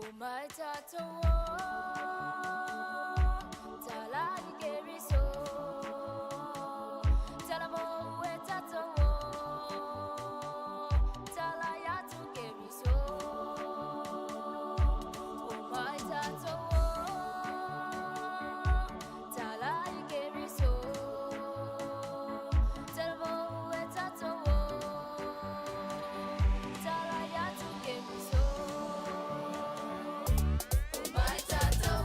Umai tatou o Tala i Keriso. Tala mo e tatou o Tala ia tu Keriso. Umai tatou o Tala i Keriso. Tala mo e tatou o Tala ia tu Keriso. Umai tatou o.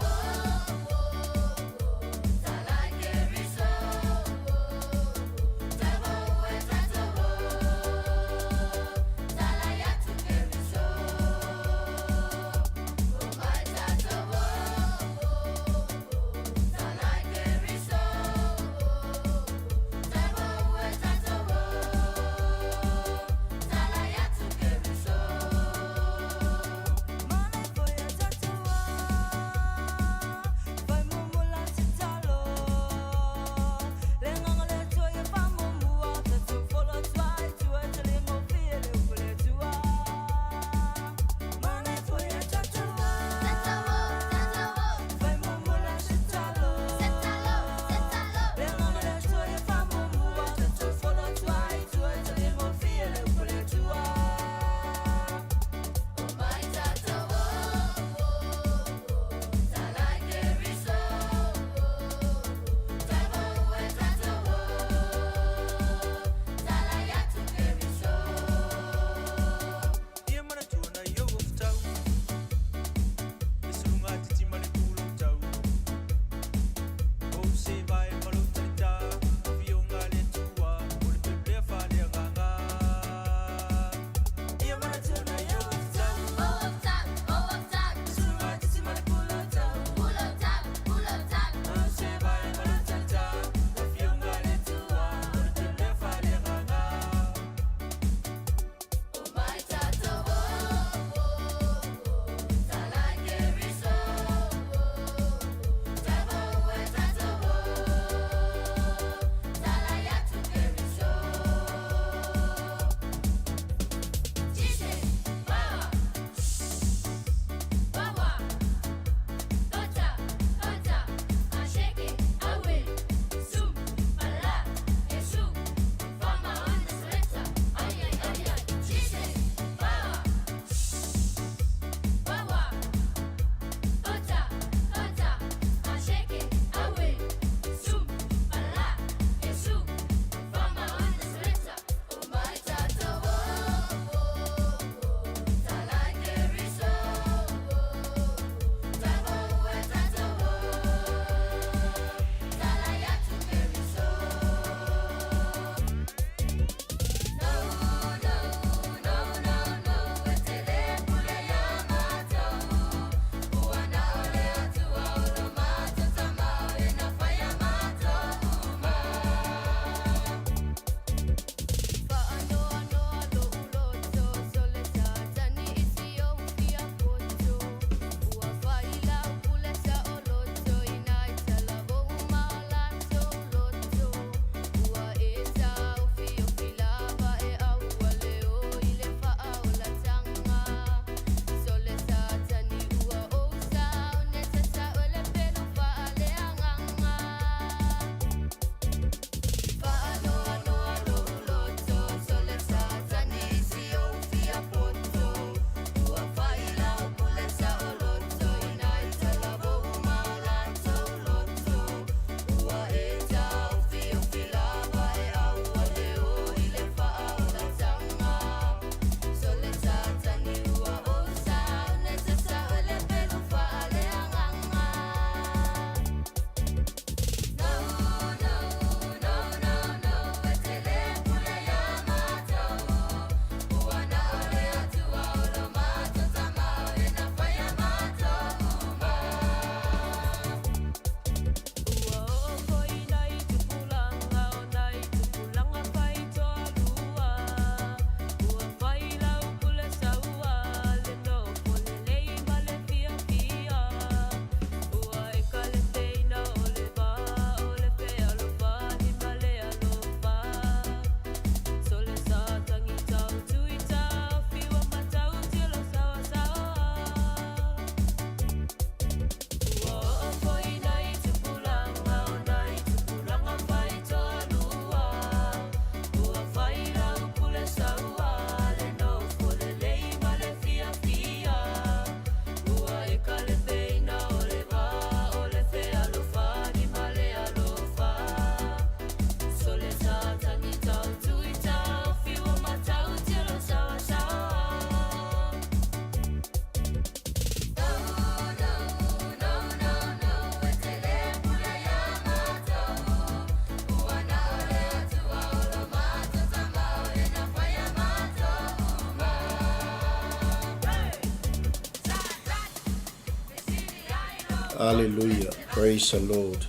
Hallelujah. Praise the Lord.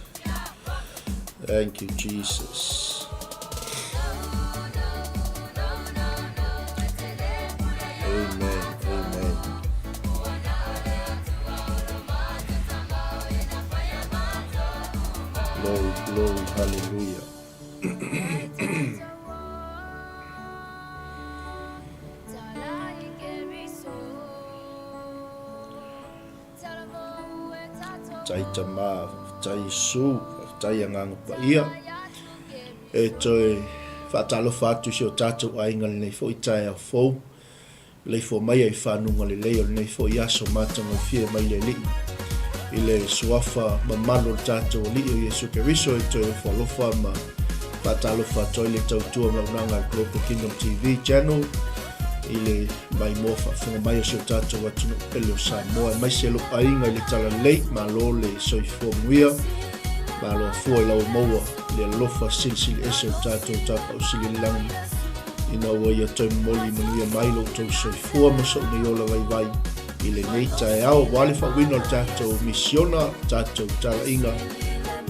Thank you, Jesus. Amen. Amen. Glory, glory, hallelujah. Faafetai Tama, faafetai Iesu, faafetai Agaga Paia. E toe faatalofa atu i si o tatou aiga lenei foi taeao fou. Leifua mai ai fanuga lelei o lenei foi aso matagofie mai le Alii. I le suafa mamalu o le tatou Alii o Iesu Keriso e toe ofo alofa ma faatalofa atu ai le tautua ma auaunaga a le Global Kingdom TV Channel i le maimoa faafofoga mai o si o tatou atunuu pele o Samoa, aemaise lou aiga i le Talalelei. Malo le soifua manuia, malo afua i lau maua i le alofa silisili ese o le tatou Tapaau Sili i le Lagi, ina ua ia toe momoli manuia mai lo outou soifua ma sou nei ola vaivai i lenei taeao, aua le faauiina o le tatou misiona, le tatou talaiga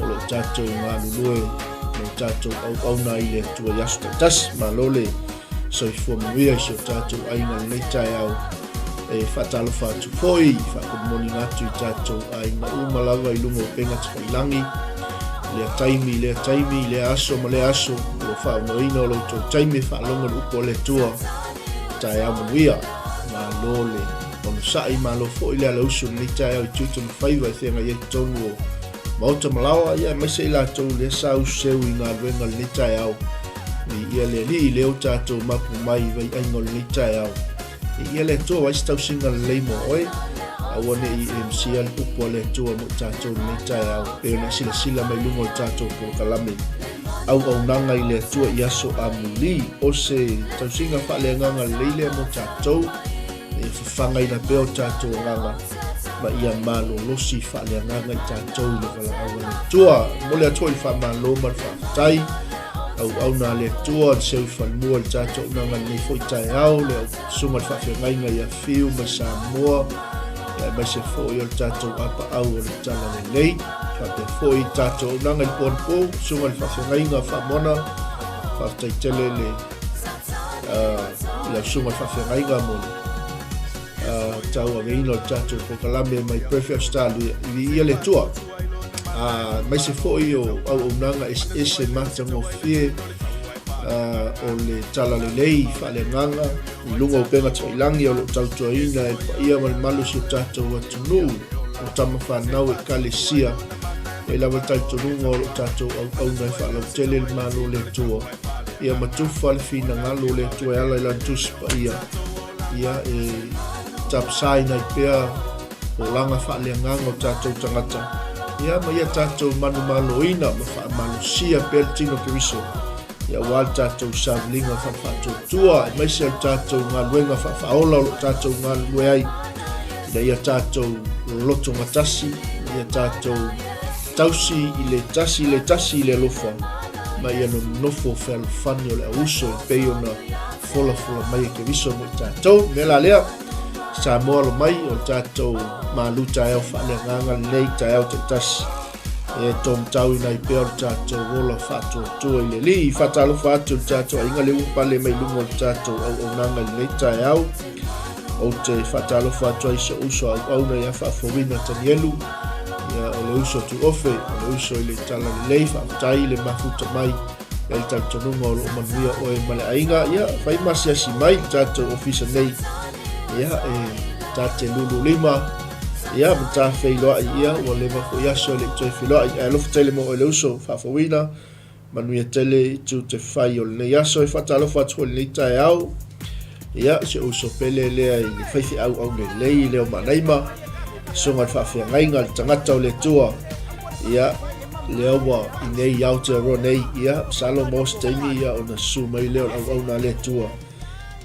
o lo o tatou galulue ma o tatou auauna i le Atua i aso taitasi. Malo le soifua manuia i si o tatou aiga i lenei taeao. E faatalofa atu foi, faakomomoniga atu i tatou aiga uma lava i luga o upega tafailangi, lea taimi, lea taimi, lea aso ma lea aso, o lo o faaogaina o lo outou taimi e faalogo i le upu a le Atua. Taeao manuia, malo le onosai, malo foi le alausu i lenei taeao i tiute ma faiva e feagai ai totonu o Maota ma Laoa, ia aemaise i latou lea sa ususeu i galuega i lenei taeao. Viia le Alii lea ua tatou mapu mai i vaiaiga o lenei taeao. Viia le Atua, ai se tausiga lelei mo oe. Aua ne i e misia le upu a le Atua mo i tatou i lenei taeao, pei ona e silasila mai luga o le tatou polokalame Auaunaga i le Atua i aso amuli. O se tausiga faaleagaga lelei lea mo tatou, e fafagaina pea o tatou agaga ma ia malolosi faaleagaga i tatou i le valaau a le Atua. Momoli atu foi le faamalo ma le faafetai auauna a le Atua, le seu i falemua i le tatou auaunaga i lenei foi taeao, le susuga i le faafeagaiga ia Fiu mai Samoa, aemaise foi o le tatou apaau o le Talalelei. Faapea foi i tatou auaunaga i le po anapo, susuga i le faafeagaiga Faamona, faafetai tele le i lau susuga i le faafeagaiga mo le tauaveina o le tatou polokalame mai Perth Australia i viia le Atua. Aemaise foi o auaunaga eseese matagofie o le Talalelei faaleagaga i luga o upega tafailagi o lo o tautuaina e le paia ma le malu o si o tatou atunuu o tama fanau ekalesia mai lava le talitonuga o lo o tatou auauna e faalautele le Malo o le Atua ia ma tufa le finagalo o le Atua e ala i lana Tusi Paia ia e tapasaina ai pea olaga faaleagaga o tatou tagata, ia ma ia tatou manumaloina ma faamalosia pea le tino Keriso, ia aua le tatou savaliga faafaatuatua, aemaise o le tatou galuega faafaaola o lo o tatou galulue ai, ina ia tatou loto gatasi, ina ia tatou tausi i le tasi i le tasi i le alofa, ma ia nonofo fealofani o le auuso e pei ona folafola mai e Keriso mo i tatou. Mea la lea, Samoa alo mai o le tatou malu taeao faaleagaga lenei taeao taitasi e taumatauina ai pea o le tatou ola faatuatua i le Alii. Faatalofa atu i le tatou aiga lea ua pale mai luga o le tatou auaunaga i lenei taeao. Ou te faatalofa atu ai i si ou uso auauna ia Faafouina Tanielu, ia o le uso tuofe, o le uso i le Talalelei. Faafetai i le mafuta mai E le talitonuga o lo o manuia oe ma le aiga, ia, fai ma asiasi mai i le tatou ofisa nei, ia, e ta te lulu lima, ia, ma ta feiloai, ia, ua leva foi aso e le i toe feiloai, ae alofa tele mo oe le uso, faafouina, manuia tele i tiute fai o lenei aso, e faatalofa atu foi i lenei taeao, ia, si ou uso pele lea i le faifeau aulelei i leo Manaima, susuga i le faafeagaiga, le tagata o le Atua, ia, lea ua i nei i Aotearoa nei, ia, masalo maua se taimi, ia, ona susu mai lea o le auauna a le Atua,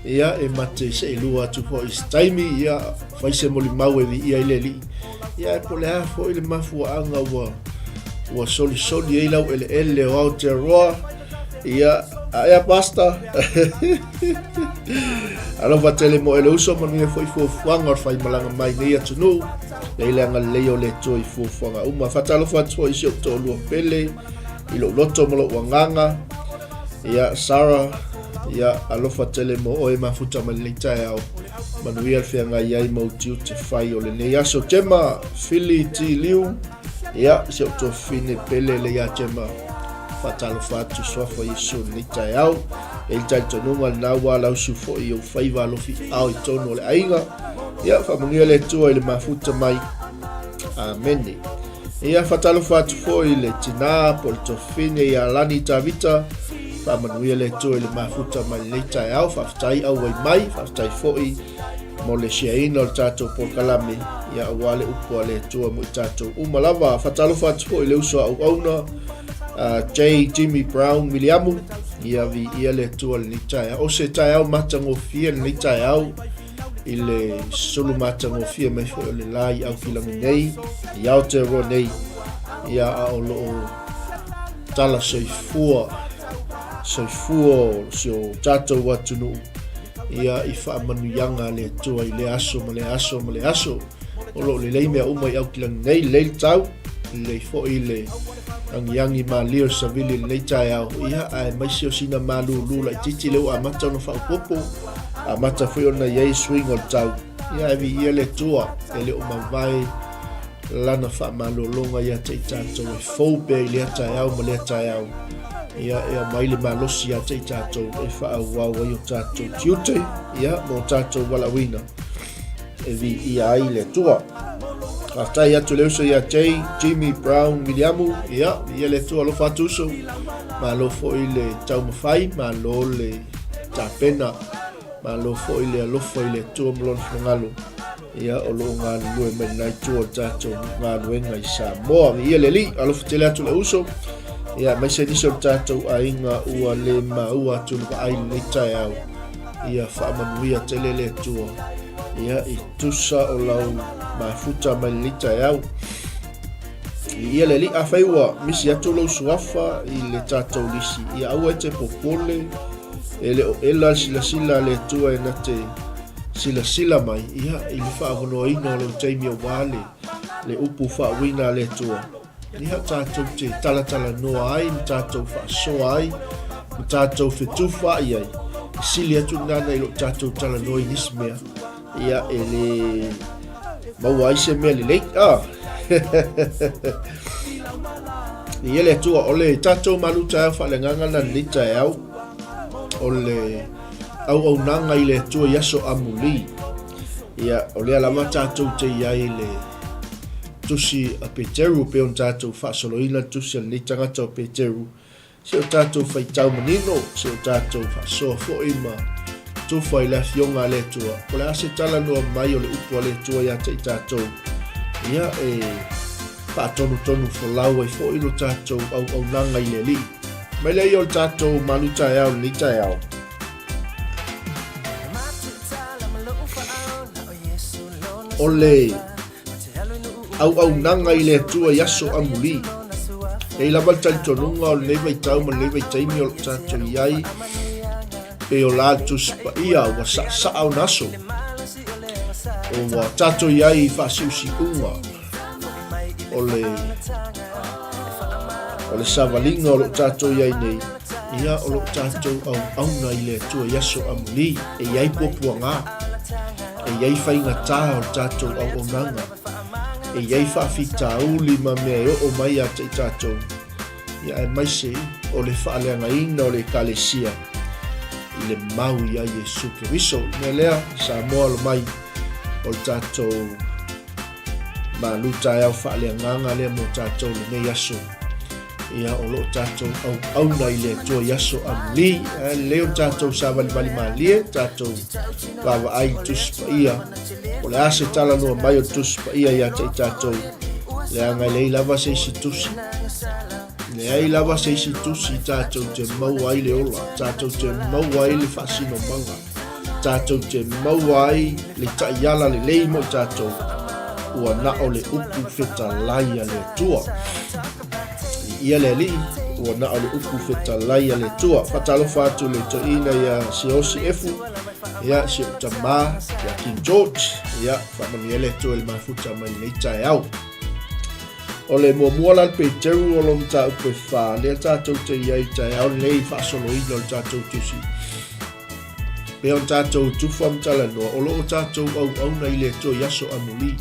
ia, e mate seelua atu foi i se taimi, ia, fai se molimau e viia ai le Alii, ia, ae po o le a foi le mafuaaga ua, ua solisoli ai laueleele o Aotearoa, ia, Aea Pastor. Alofa tele mo e le uso, manuia foi fuafuaga o le faimalaga mai nei atunuu. Lei le agalelei o le Atua i fuafuaga uma. Faatalofa atu foi i si ou toalua pele, i lou loto ma lou agaga. Ia, Sarah, ia, alofa tele mo oe mafuta mai lenei taeao. Manuia le feagai ai ma utiuti fai o lenei aso. Gemma, Fili, T. Liu, ia, si ou tuafafine pele le ia Gemma. Faatalofa atu suafa o Iesu i lenei taeao. E i le talitonuga lena ua alausu foi i ou faiva alofi ao i tonu o le aiga. Ia, faamanuia le Atua i le mafuta mai. Amene. Ia, faatalofa atu foi i le tinā po o le tuafafine ia Lani Tavita. Faamanuia le Atua i le mafuta mai lenei taeao. Faafetai auai mai, faafetai foi mo le shareina o le tatou polokalame, ia aua le upu a le Atua mo i tatou uma lava. Faatalofa atu foi i le uso a auauna, J. Jimmy Brown Miliamu, ia viia le Atua i lenei taeao. O se taeao matagofie lenei taeao i le sulu matagofie mai foi o le la i Aukilagi nei, i Aotearoa nei, ia a o lo o tala soifua, soifua o si o tatou atunuu, ia i faamanuiaga a le Atua i lea aso ma lea aso ma lea aso. O lo o lelei mea uma i Aukilagi nei, lelei le tau, lelei foi le agiagi malie o le savili i lenei taeao, ia aemaise o sina malūlū laitiiti lea ua amata ona faaopoopo, amata foi ona i ai suiga o le tau. Ia ae viia le Atua, e le o mavae lana faamalologa ia te i tatou e fou pea i lea taeao ma lea taeao. Ia e aumai le malosi ia te i tatou e faaauau ai o tatou tiute, ia ma o tatou valaauina e viia ai le Atua. Faafetai atu le uso ia Jay, Jimmy Brown Miliamu, ia, viia le Atua, alofa atu uso. Malo foi le taumafai, malo le tapena, malo foi le alofa i le Atua ma lona finagalo. Ia, o lo o galulue mai lena itu o le tatou galuega i Samoa. Viia le Alii, alofa tele atu le uso. Ia, aemaise nisi o le tatou aiga ua le maua atu le vaai i lenei taeao. Ia faamanuia tele le Atua. Ia, i tusa o lau mafuta mai lenei taeao. Viia le Alii, afai ua misi atu lou suafa i le tatou lisi, ia aua e te popole, e le o ela le silasila a le Atua e na te silasila mai, ia, i le faavanoaina o lou taimi aua le, le upu faauiga a le Atua. Ia, tatou te talatalanoa ai, ma tatou faasoa ai, ma tatou fetufaai ai. E sili atu lena nai lo tatou talanoa i nisi mea, ia, e le maua ai se mea lelei. Ah. Ia le Atua, o le tatou malu taeao faaleagaga na lenei taeao, o le auaunaga i le Atua i aso amuli. Ia, o lea lava tatou te i ai i le tusi a Peteru, pei ona tatou faasoloina le tusi a lenei tagata o Peteru, se o tatou faitau manino, se o tatou faasoa foi ma tufa i le afioga a le Atua. O le a se talanoa mai o le upu a le Atua ia te i tatou? Ia, e faatonutonu folau ai foi lo tatou auaunaga i le Alii. Mai lea o le tatou malu taeao i lenei taeao. O le auaunaga i le Atua i aso amuli. E i lava le talitonuga o lenei vaitau ma lenei vaitaimi o lo o tatou i ai, pei o la le Tusi Paia ua saasaa ona aso. Ua tatou i ai i faasiusiuga o le o le savaliga o lo o tatou i ai nei, ia o lo o tatou auauna i le Atua i aso amuli, e i ai puapuaga, e i ai faigata o le tatou auaunaga, e i ai faafitauli ma mea e oo mai ia te i tatou, ia aemaise o le faaleagaina o le Ekalesia i le mau ia Iesu Keriso. O le mea lea, Samoa alo mai o le tatou Malu taeao faaleagaga lea mo tatou lenei aso. Ia, o lo o tatou auauna i le Atua i aso amuli. Ae lelei o tatou savalivali malie, tatou vaavaai i Tusi Paia. O le a se talanoa mai o le Tusi Paia ia te i tatou, leaga e leai lava se isi tusi. Leai lava se isi tusi tatou te maua ai le ola, tatou te maua ai le faasinomaga. Tatou te maua ai le taiala lelei mo i tatou, ua na o le upu fetalai a le Atua. Viia le Alii, Ua na o le upu fetalai a le Atua. Faatalofa atu i le toeaina ia Siaosi Efu, ia si ou tama ia King George, ia faamanuia le Atua i le mafuta mai lenei taeao. O le muamua la le Peteru o lo mataupu e whā, lea tātou te ia i taeao lenei faasoloina o le tātou tusi. Pe on tātou tufa ma talanoa, o lo o tātou auauna i le Atua i aso amuli.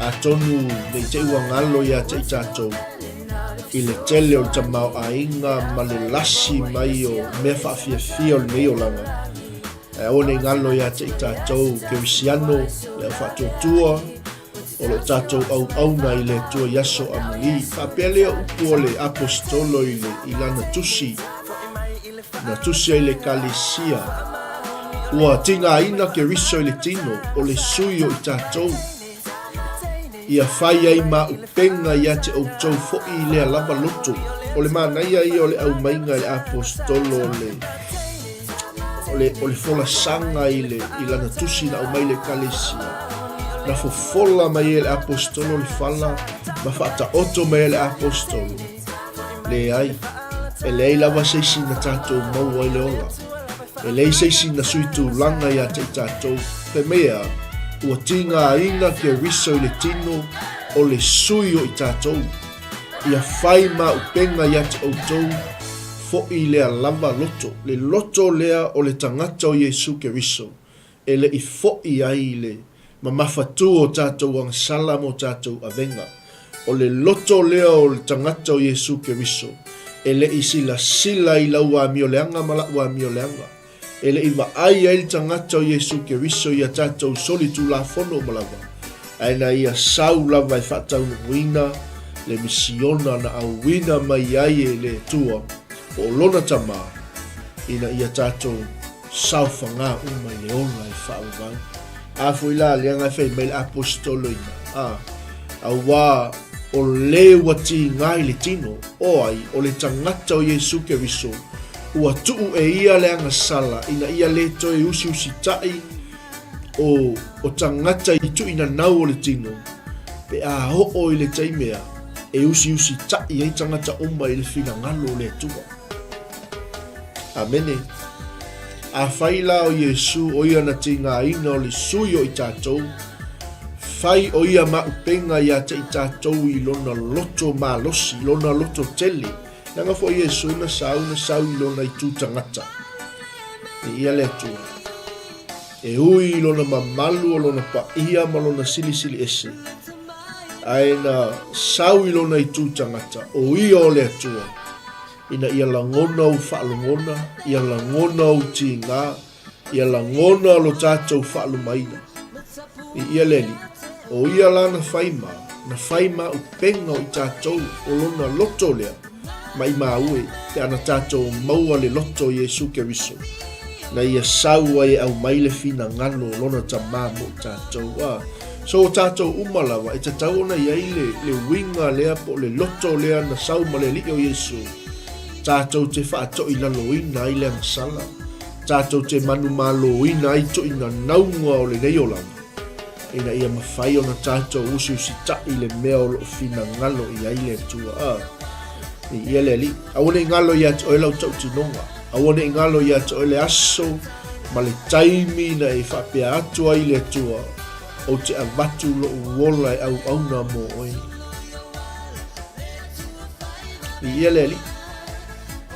Atonu nei te ua ngalo ia te i tātou i le tele o le tamaoaiga ma le lasi mai o mea faafiafia o lenei olaga. Ae aua ne i galo ia te i tatou Kerisiano, le au faatuatua, o lo o tatou auauna i le Atua i aso amuli. Faapea lea upu o le aposetolo i, le, i lana tusi, na tusi ai le Ekalesia, Ua tigaina Keriso i le tino, o le sui o i tatou, ia fai ai maupega ia te outou foi i lea lava loto. O le manaia ia o le aumaiga e le aposetolo o le, o le, o le folasaga i, le, i lana tusi na aumai le Ekalesia. Na fofola mai e le aposetolo le fala ma faataoto mai e le aposetolo. Leai, e leai lava se isi na tatou maua ai le ola. E leai se isi na sui tulaga ia te i tatou. Fai mai e a, ua tigaina Keriso i le tino o le sui o i tatou. Ia fai maupega ia te outou foʻi lea lava loto, le loto lea o le tagata o Iesu Keriso, e le i foʻi ai le mamafatū o tatou agasala ma o tatou avega. O le loto lea o le tagata o Iesu Keriso, e le i silasila i lau amioleaga ma la'u amioleaga. E le i vaai ai le tagata o Iesu Keriso i a tatou solitulafono uma lava, ae na ia sau lava e faataunuuina le misiona na auina mai ai e le Atua po o Lona Tama, ina ia tatou saofaga uma i le ola e faavavau. A foi la leaga e fai mai le aposetolo ina, a, auā o le ua tiga i le tino, o ai, o le tagata o Iesu Keriso, ua tuu e ia le agasala ina ia le toe usiusitaʻi o, o tagata i tuuinanau o le tino, pe a oo i le taimea e usiusitaʻi ai tagata uma i le finagalo o le Atua. Amene. Afai la o Iesu o ia na tigaina o le sui o i tatou, fai o ia maupega ia te i tatou i lona loto malosi, lona loto tele. Leaga foi Iesu na sau, na sau i lona itu tagata. I ia le Atua. E ui i lona mamalu o lona paia ma lona silisili ese, ae na sau i lona itu tagata, o ia o le Atua. Ina ia lagona ou faalogona, ia lagona ou tiga, ia lagona lo tatou faalumaina. I ia le Alii, o ia la na fai ma, na fai ma upega o i tatou, o lona loto lea, maimau e, pe ana tatou maua le loto o Iesu Keriso, na ia sau ai e aumai le finagalo o lona Tama mo i tatou. A, so o tatou uma lava, e tatau ona i ai le, le uiga lea po o le loto lea na sau ma le Alii o Iesu, tatou te faatoilaloina ai le agasala, tatou te manumaloina ai toinanauga o lenei olaga, ina ia mafai ona tatou usiusitaʻi le mea o lo o finagalo i ai le Atua. A, viia le Alii. Aua ne i galo ia te oe lau tautinoga. Aua ne i galo ia te oe le aso ma le taimi na e faapea atu ai le Atua, Ou te avatu loʻu ola e auauna mo oe. Viia le Alii.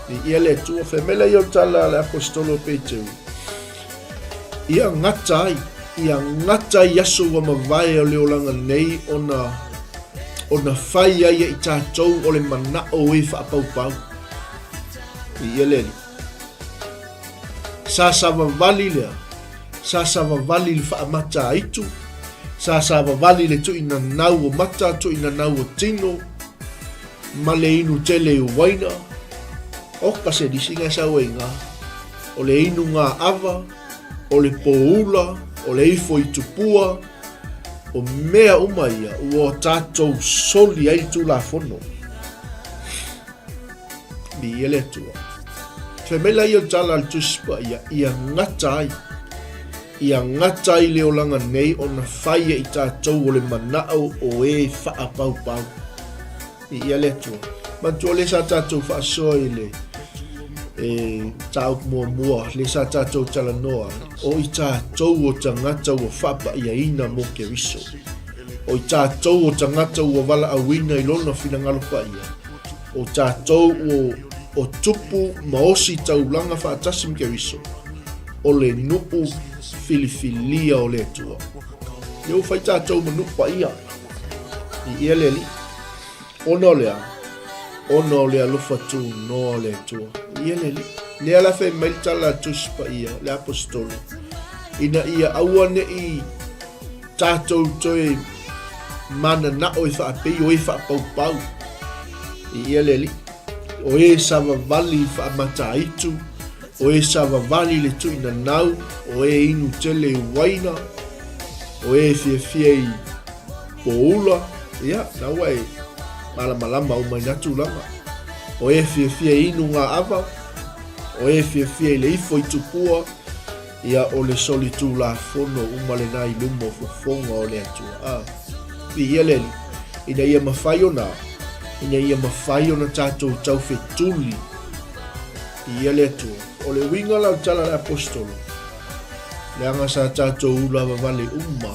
Viia le Atua. Fai mai lea o le tala a le Aposetolo o Peteru. Ia gata ai, ia gata ai aso ua mavae o le olaga nei ona ona fai ai e i tatou o le manao e faapaupau. Viia le Alii. Sa savavali lea, sa savavali le faamata aitu, sa savavali le tuinanau o mata, tuinanau o tino, ma le inu tele i uaina, oka se lisi ngai sau ai ngā. O le inu ngā ava, o le pōula, o le ifo i tupua, o mea uma ia ua tatou soli ai le Tulafono. Viia le Atua. Fai mai la ia o le tala a le Tusi Paia, ia gata ai, ia gata ai le olaga nei ona fai e i tatou o le manao o e faapaupau. Viia le Atua. Manatua lea sa tatou faasoa i le e mataupu muamua lea sa tatou talanoa ai, o i tatou o tagata ua faapaiaina mo Keriso. O i tatou o tagata ua valaauina i lona finagalo paia, o tatou ua o tupu ma osi taulaga faatasi ma Keriso, o le nuu filifilia o le Atua. Lea ua fai tatou ma nuu paia i ia le Alii. Ona o le a? Ona o le alofa tunoa o le Atua. I ia le Alii. Lea la fai mai le tala a Tusi Paia, le Aposetolo, ina ia aua ne i tatou toe mananao e faapei o e faapaupau. I ia le Alii. O e savavali i faamataitu, o e savavali i le tuinanau, o e inu tele i uaina, o e fiafia i poula, ia, na ua e malamalama uma i na tulaga. O e fiafia i inu ngā ava, o e fiafia i le ifo i tupua, ia o le solitulafono uma lena i luma o fofoga o le Atua. A, viia le Alii, ina ia mafai ona, ina ia mafai ona tatou taufetuli, viia le Atua. O le uiga la o le tala a le Aposetolo, leaga sa tatou ulavavale uma.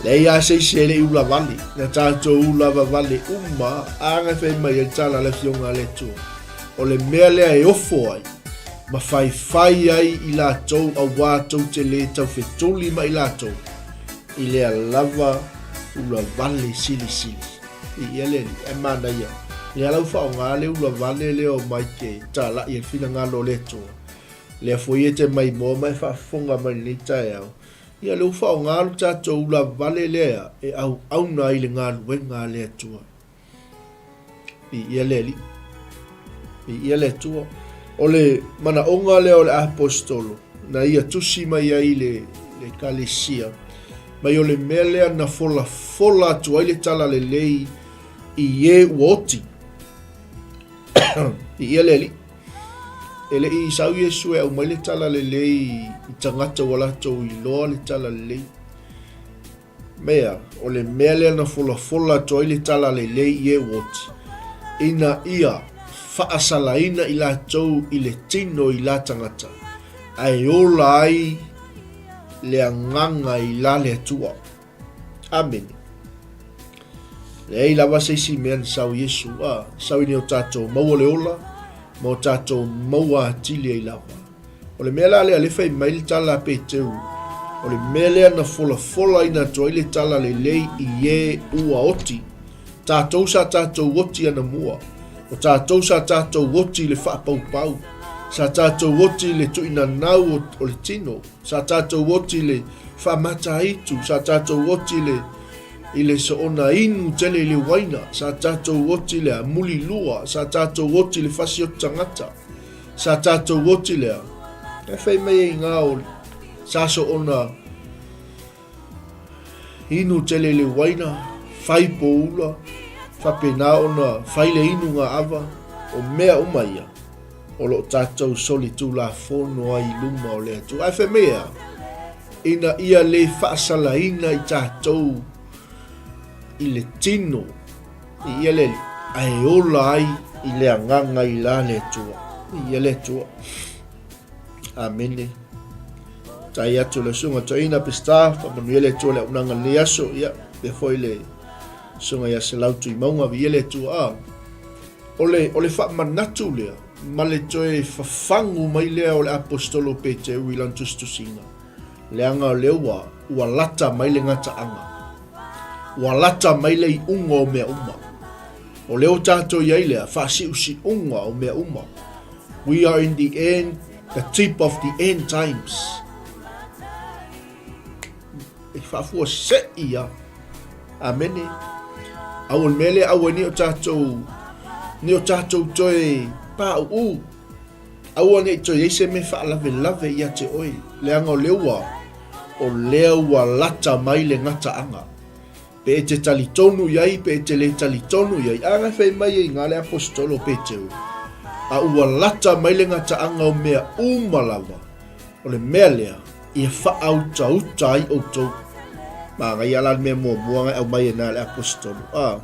Leai a se isi e le i ulavale, na tatou ulavavale uma, a na fai mai ai le tala a le Afioga a le Atua. O le mea lea e ofo ai, ma faifai ai i latou auā tou te lē taufetuli ma i latou, i lea lava ulavale silisili. Viia le Alii, ae manaia, lea la ua faaaoga le ulavale lea o Mike e talai ai le finagalo o le Atua. Lea foi e te maimoa ma e faafofoga mai i lenei taeao, ia lea ua faaaoga lo tatou ulavale lea e auauna ai i le galuega a le Atua. Viia le Alii. Viia le Atua. O le manaoga lea o le Aposetolo, na ia tusi mai ai le, le Ekalesia, mai o le mea lea na folafola atu ai le talalelei i e ua oti. Viia le Alii. E le i sau Iesu e aumai le talalelei i tagata ua latou iloa le talalelei. Mea, o le mea lea na folafola atu ai le talalelei i e ua oti, ina ia faasalaina i latou i le tino i la tagata, ae ola ai le agaga i la le Atua. Amene. Leai lava se isi mea na sau Iesu, a, sau ina ia o tatou maua le ola, ma o tatou maua atili ai lava. O le mea la lea, lea fai mai le tala a Peteru, o le mea lea na folafolaina atu ai le tala lelei i e ua oti. Tatou sa tatou oti anamua, o tatou sa tatou oti i le faapaupau, sa tatou oti i le tuinanau o, o le tino, sa tatou oti i le faamataitu, sa tatou oti i le i le soona inu tele i le uaina, sa tatou oti i le amulilua, sa tatou oti i le fasioti tagata. Sa tatou oti lea, e fai mai ai ngā o sa soona inu tele i le uaina, fai poula, faapena ona fai le inu ngā ava, o mea uma ia, o lo o tatou solitulafono ai i luma o le Atua. Ae fai mai e a? Ina ia le faasalaina i tatou i le tino I ia le Alii, ae ola ai i le agaga i la le Atua. I ia le Atua. Amene. Tai atu le susuga toeaina Peseta, faamanuia le Atua le auaunaga lenei aso, ia, pea foi le susuga ia Selau Tuimauga, viia le Atua. Ah, o le, o le faamanatu lea, ma le toe fafagu mai lea o le Aposetolo Peteru i lana tusitusiga, leaga o lea ua, ua lata mai le gataaga. Ua lata mai le iuga o mea uma. O lea ua tatou i ai lea faasiusiuga o mea uma. We are in the end, the tip of the end times. E faafuasei ia. Amene. Aua le mea lea, aua ne i o tatou, ne i o tatou toe pauu. Aua ne i toe i ai se mea faalavelave ia te oe, leaga o lea ua, o lea ua lata mai le gataaga. Pe e te talitonu i ai, pe e te le talitonu i ai, a na fai mai ai ngā le aposetolo o Peteru, a ua lata mai le gataaga o mea uma lava, o le mea lea, ia faautauta ai outou. Manaia la le mea muamua na e aumai ai na le Aposetolo, a,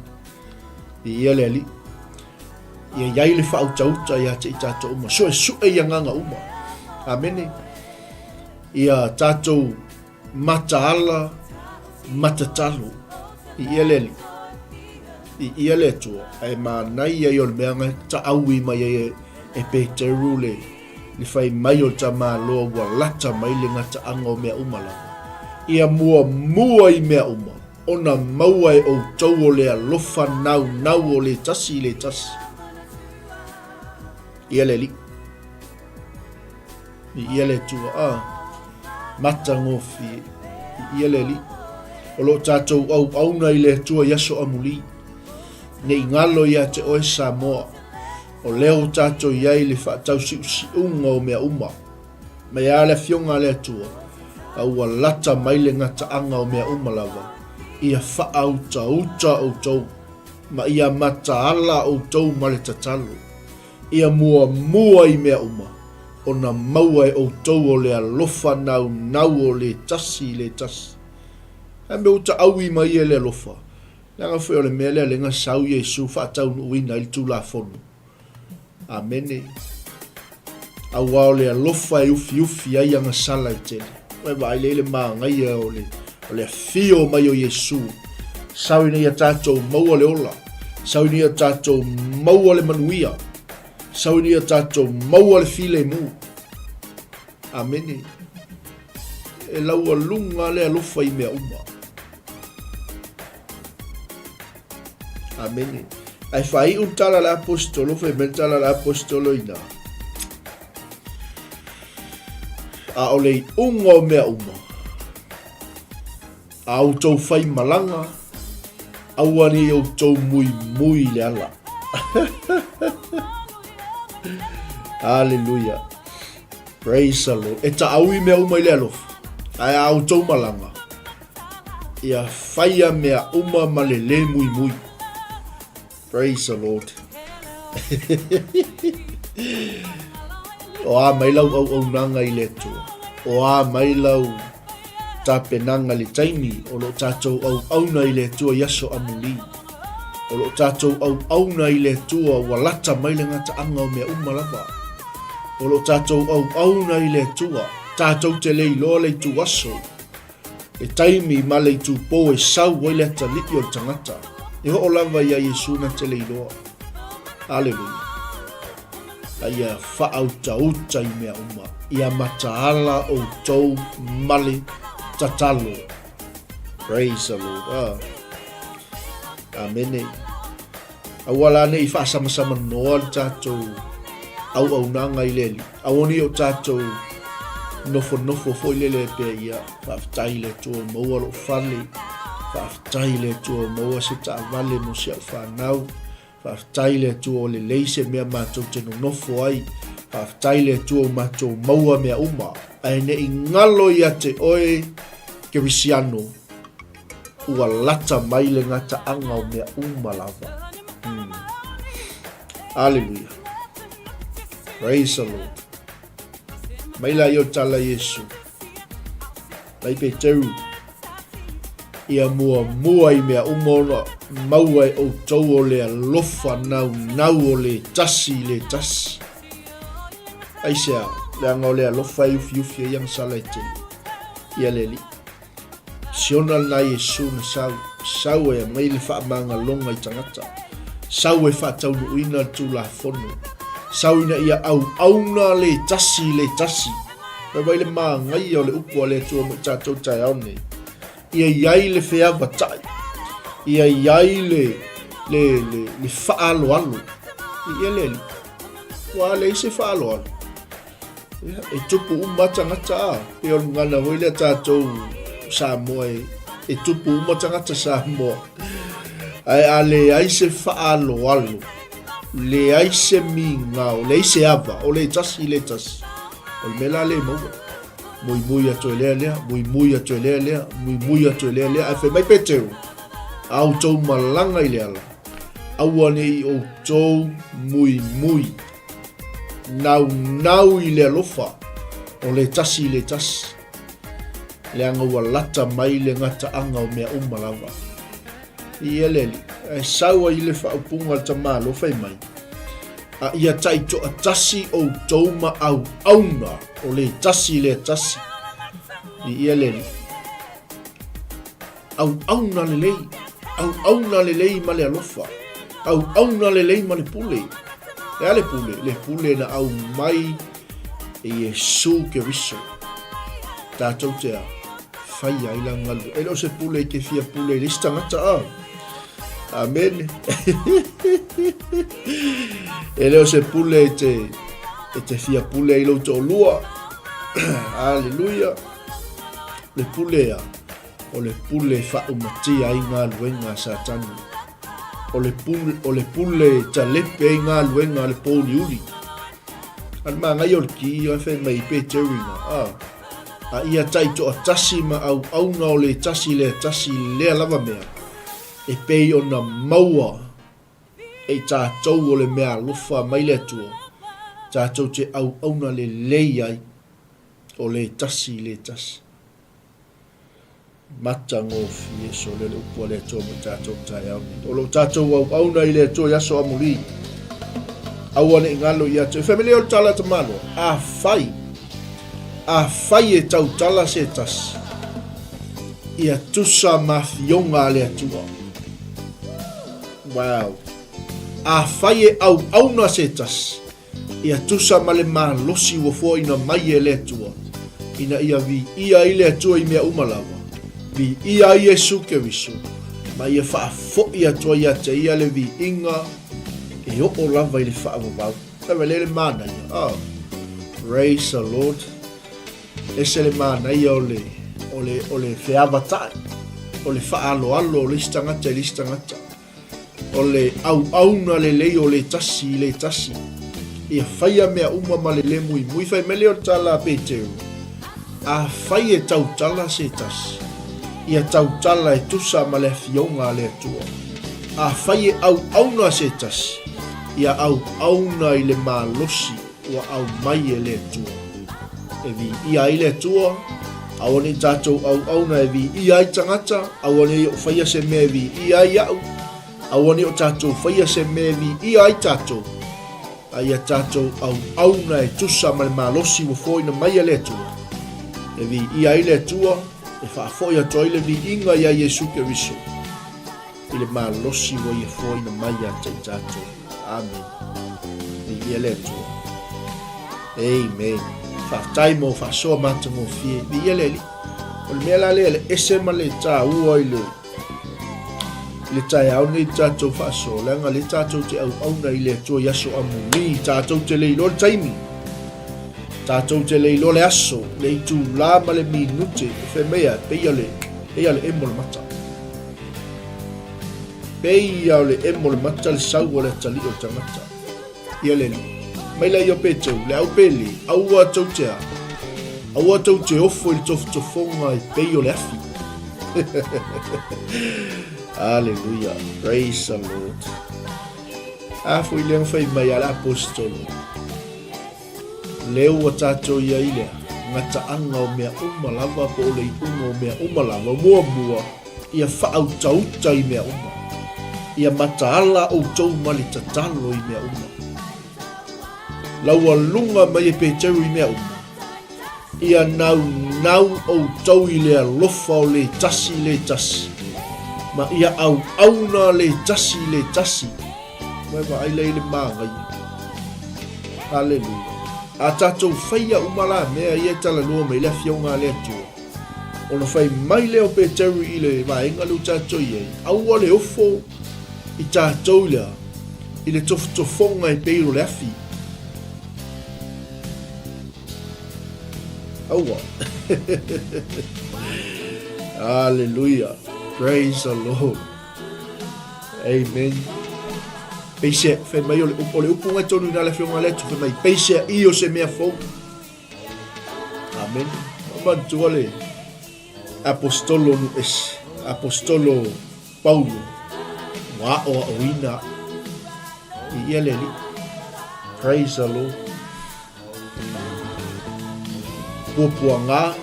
viia le Alii. Ia i ai le faautauta ia te i tatou uma, suesue i agaga uma. Amene. Ia tatou mataala matatalo i ia le Alii, i ia le Atua, ae manaia ia o le mea na taaui mai ai e Peteru le le fai mai o le tamaloa ua lata mai le gataaga o mea uma lava. Ia muamua i mea uma, ona maua e outou o le alofa naunau o le tasi i le tasi. Ia le Alii. Viia le Atua. A, matagofie. Viia le Alii. O lo o tatou auauna i le Atua i aso amuli. Ne i galo ia te oe Samoa. O lea ua tatou i ai i le faatausiusiuga o mea uma. Mai a le Afioga a le Atua, a ua lata mai le gataaga o mea uma lava, ia faautauta outou, ma ia mataala outou ma le tatalo. Ia muamua i mea uma, ona maua e outou o le alofa naunau o le tasi i le tasi. A mea ua taaui mai e le alofa, leaga foi o le mea lea lea na sau Iesu faataunuuina ai le Tulafono. Amene. Auā o le alofa e ufiufi ai ana sala e tele. Ua e vaai lea i le manaia o le, o le afio mai o Iesu. Sau ina ia tatou maua le ola. Sau ina ia tatou maua le manuia. Sau ina ia tatou maua le filemu. Amene. E laualuga le alofa i mea uma. Amene. Ae faaiu le tala a le aposetolo, fai mai le tala a le aposetolo i ina. A o le iuga o mea uma, a outou fai malaga, aua ne i outou muimui i le ala. Hallelujah. Praise the Lord. E taaui mea uma i le alofa. Ae a outou malaga, ia faia mea uma ma le lē muimui. Praise the Lord. O a mai lau auaunaga i le Atua. O a mai lau tapenaga i le taimi o lo o tatou auauna i le Atua i aso amuli. O lo o tatou auauna i le Atua ua lata mai le gataaga o mea uma lava. O lo o tatou auauna i le Atua, tatou te le iloa le itu aso, le taimi ma le itupō e sau ai le atalii o le tagata. E oo lava iā Iesu na te le iloa. Aleluia. A ia faautauta i mea uma, ia mataala outou ma le tatalo. Praise the Lord. Ah. Amene. Aua la ne i faasamsamanoa le tatou auaunaga i le Alii. Aua ne i o tatou nofonofo foi lele pea ia, faafetai i le Atua ua maua lou fale, faafetai i le Atua ua maua se taavale mo si au fanau, faafetai i le Atua ua lelei se mea matou te nonofo ai, faafetai i le Atua ua matou maua mea uma. Ae ne i galo ia te oe Kerisiano, Ua lata mai le gataaga o mea uma lava. Mm. Aleluia. Praise the Lord. Mai la i o tala Iesu. Mai Peteru. Ia mua mua i mea uma ona maua e outou o le alofa nau nau o le tasi i le tasi. Aisea, leaga o le alofa e ufiufi ai ana sala e tele. Ia le Alii. Siona lena Iesu na sau, sau e aumai le faamagaloga i tagata, sau e faataunuuina le Tulafono, sau ina ia auauna le tasi i le tasi. Fai mai le manaia o le upu a le Atua mo i tatou taeao nei. Ia i ai le feavatai, ia i ai le, le, le, le faaaloalo. Ia le Alii. Ua leai se faaaloalo. Ia, e tupu uma tagata a, pei o le gagana foi lea tatou Samoa e, e tupu uma tagata Samoa. Ae a leai se faaaloalo, leai se migao, leai se ava, o le tasi i le tasi, o le mea la lea e maua. Muimui atu e lea lea, muimui atu e lea lea, muimui atu e lea lea. Ae fai mai Peteru, a outou malaga i le ala, aua ne i outou muimui. Naunau i le alofa o le tasi i le tasi. Leaga ua lata mai le gataaga o mea uma lava. Ia le Alii, ae sau ai le faaupuga a le tamālo fai mai, A ia taitoatasi outou ma auauna o le tasi lea tasi. Ia le Alii, auauna lelei, auauna lelei ma le alofa, auauna lelei ma le pule. Le a le pule? Le pule na aumai e Iesu Keriso. Tatou te a? Faia ai lana galue. E le o se pule e te fia pule i le isi tagata a. Amene. E le o se pule e te, e te fia pule ai lou toalua. Aleluia. Le pule a, o le pule e faaumatia ai galuega a Satani. O le pule, o le pule e talepe ai galuega a le pouliuli. A le manaia o le ki, a fai mai pe Jerry na, a. A ia taitoatasi ma auauna o le tasi lea tasi lea lava mea, e pei ona maua e i tatou o le mea alofa mai le Atua, tatou te auauna lelei ai o le tasi le tasi. Matagofie sole le upu a le Atua mo i tatou i le taeao nei. O lo o tatou auauna i le Atua i aso amuli. Aua ne i galo ia te. Family o le tala tamaloa. Afai, afai e tautala se tasi, ia tusa ma afioga a le Atua. Wow. Afai e auauna se tasi, Ia tusa ma le malosi ua foaina mai e le Atua, ina ia viia ai le Atua i mea uma lava, viia ai Iesu Keriso, ma ia faafoi atu ai ia te ia le viiga e oo lava i le faavavau. Tau e le le manaia. Oh, praise the Lord. Ese le manaia o le, o le, o le feavatai, o le faaaloalo o le isi tagata i le isi tagata. O le auauna lelei o le tasi i le tasi. Ia faia mea uma ma le le muimui. Fai mai lea o le tala a Peteru, Afai e tautala se tasi, ia tautala e tusa ma le afioga a le Atua. Afai e auauna se tasi, ia auauna i le malosi ua aumai e le Atua. E viia ai le Atua, aua ne i tatou auauna e viia ai tagata, aua ne i ou faia se mea e viia ai au, aua ne i o tatou faia se mea e viia ai tatou, a ia tatou auauna e tusa ma le malosi ua foaina mai e le Atua. E viia ai le Atua, e faafoi atu ai le viiga iā Iesu Keriso. I le malosi ua ia foaina mai ia te i tatou. Amen. Viia le Atua. Amen. Faafetai mo faasoa matagofie. Viia le Alii. O le mea la lea le ese ma le tāua i le i le taeao nei tatou faasoa, leaga le tatou te auauna i le Atua i aso amuli, tatou te le iloa le taimi, tatou te le iloa le aso, le itulā ma le minute, e fai mai a, pei o le, pei o le emo le mata. Pei ia o le emo le mata le sau o le atalii o le tagata. Ia le alii. Mai la ia Peteu, le au pele, aua tou te a. Aua tou te ofo i le tofotofoga e pei o le afi. Aleluia. Praise the Lord. A foi lea na fai mai a le apostolo. Lea ua tatou i ai lea gataaga o mea uma lava po o le iuga o mea uma lava, muamua, ia faautauta i mea uma. Ia mataala outou ma le tatalo i mea uma. Laualuga mai e Peteru i mea uma, ia naunau outou i le alofa o le tasi i le tasi, ma ia auauna le tasi i le tasi. Ua e vaai lea i le manaia. Haleluia. A tatou faia uma la mea ia e talanoa mai le Afioga a le Atua, ona fai mai lea o Peteru i le vaega lea ua tatou i ai, aua le ofo i tatou i le a? I le tofotofoga e pei o le afi. Aua. Haleluia. Praise the Lord. Amen. Peisea, fai mai o le, o le upu ngai tonu ina le afioga le atu, fai mai, peisea i o se mea fou. Amen. Manatua le apostolo nu ese, apostolo Paulo, ua ao aoina i ia le alii. Praise the Lord. Puapuaga,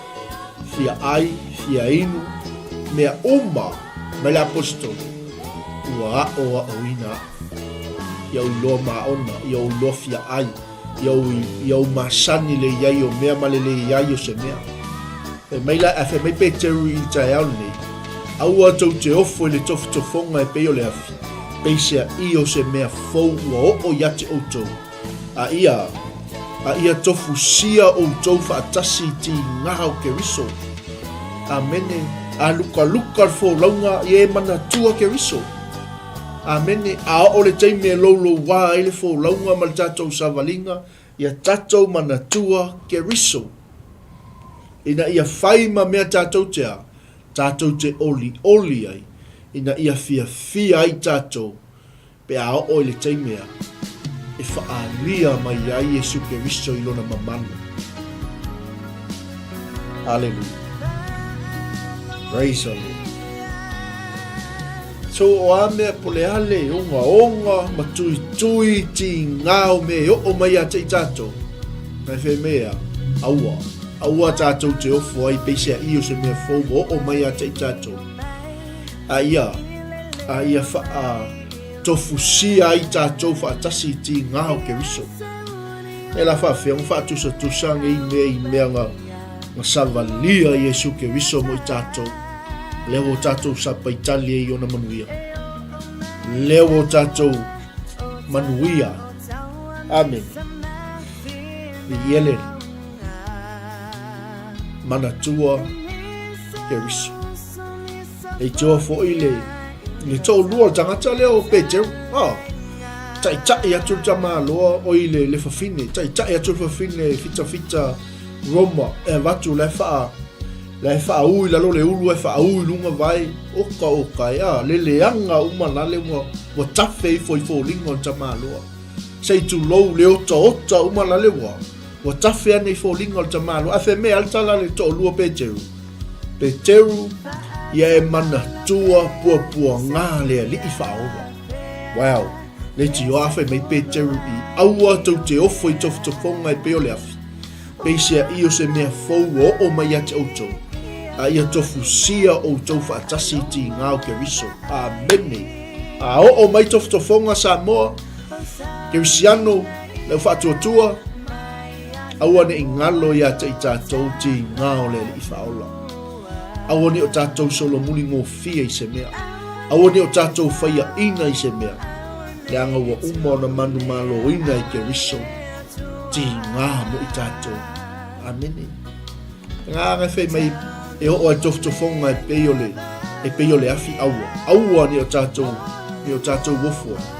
Fia ʻai, fia inu, mea uma mai le Aposetolo, ua aʻoaʻoina aʻu. Ia ou iloa māʻona, ia ou iloa fia ʻai, ia ou, ia ou masani le iai o mea ma le le iai o se mea. Fai mai la, a fai mai Peteru i le taeao lenei, Aua tou te ofo i le tofotofoga e pei o le afi, peiseaʻi o se mea fou ua oo ia te ʻoutou, a ia, a ia tofusia ʻoutou faatasi i tīgaha o Keriso. Amene. A lukaluka le folauga, ia e manatua Keriso. Amene. A oo le taimi e loulouā ai le folauga ma le tatou savaliga, ia tatou manatua Keriso. Ina ia fai ma mea tatou te a, tatou te olioli ai, ina ia fiafia ai tatou pe a oo i le taimi a e whaalia mai ai Iesu Keriso i lona mamalu. Hallelujah. Praise the Lord. So o a mea po le ale, ongaonga, ma tuitui, tīngā o mea e oo mai ia te i tātou. Ngai whai mea, aua, aua tātou te ofo ai peisea i o se mea fou o oo mai ia te i tātou. A ia, a ia whaa tofusia ai tātou whaatasi i tīngā o Keriso. E la whaawhea, ngo whaatusatusa ngei mea i mea nga, nga savalia Iesu Keriso mo i tātou. Lea ua o tātou sapaitali ai i ona manuia. Lea ua o tātou manuia. Amen. Viia le Alii. Manatua Keriso. E tioa foi le le toalua o le tagata lea o Peteru. Ah, taʻitaʻi atu le tamaloa oi le le fafine, taʻitaʻi atu le fafine fitafita Roma e avatu la e faa la e faaū i lalo le ulu ae faaū i luga vae, oka oka e a, le leaga uma la le ua ua tafe ifo i foliga o le tamaloa. Sei tulou le otaota uma la le ua ua tafe ane i foliga o le tamaloa. Ae fai mai a le tala a le toalua Peteru, Peteru, ia e manatua puapuagā le Alii faaola. Wow! Leitioa a fai mai Peteru i aua tou te ofo i tofotofoga e pei o le afi, peiseaʻi o se mea fou ua oo mai ia te ʻoutou, a ia tofusia ʻoutou faatasi i tīgā o Keriso. Amene! A oo mai tofotofoga Samoa, Kerisiano, le au faatuatua, Aua ne i ngalo iā te i tātou tīngā o le Alii Faaola. Aua ne o tātou solomuli gofie i se mea. Aua ne o tātou faiaʻina i se mea. Leaga ua uma ona manumaloina i Keriso tīngā mo i tātou. Amene. Ngā ngai whai mai e oo ai tofotofoga e pei o le, e pei o le afi aua. Aua ne o tātou, ne o tātou ofo ai.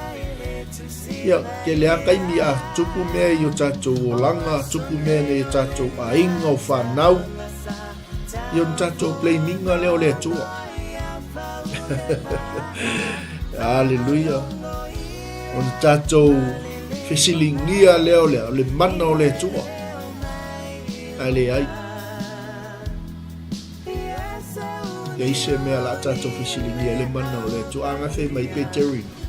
Ia, tele a taimi a tupu mea i o tātou olanga, tupu mea nei o tātou aiga, o whanau, i o tātou blaminga lea o le Atua. Hallelujah. O na tātou fesilingia lea o le, o le mana o le Atua. Ae le ai. Leai se mea la tātou fesiligia i le mana o le Atua. A gafe mai Peterina.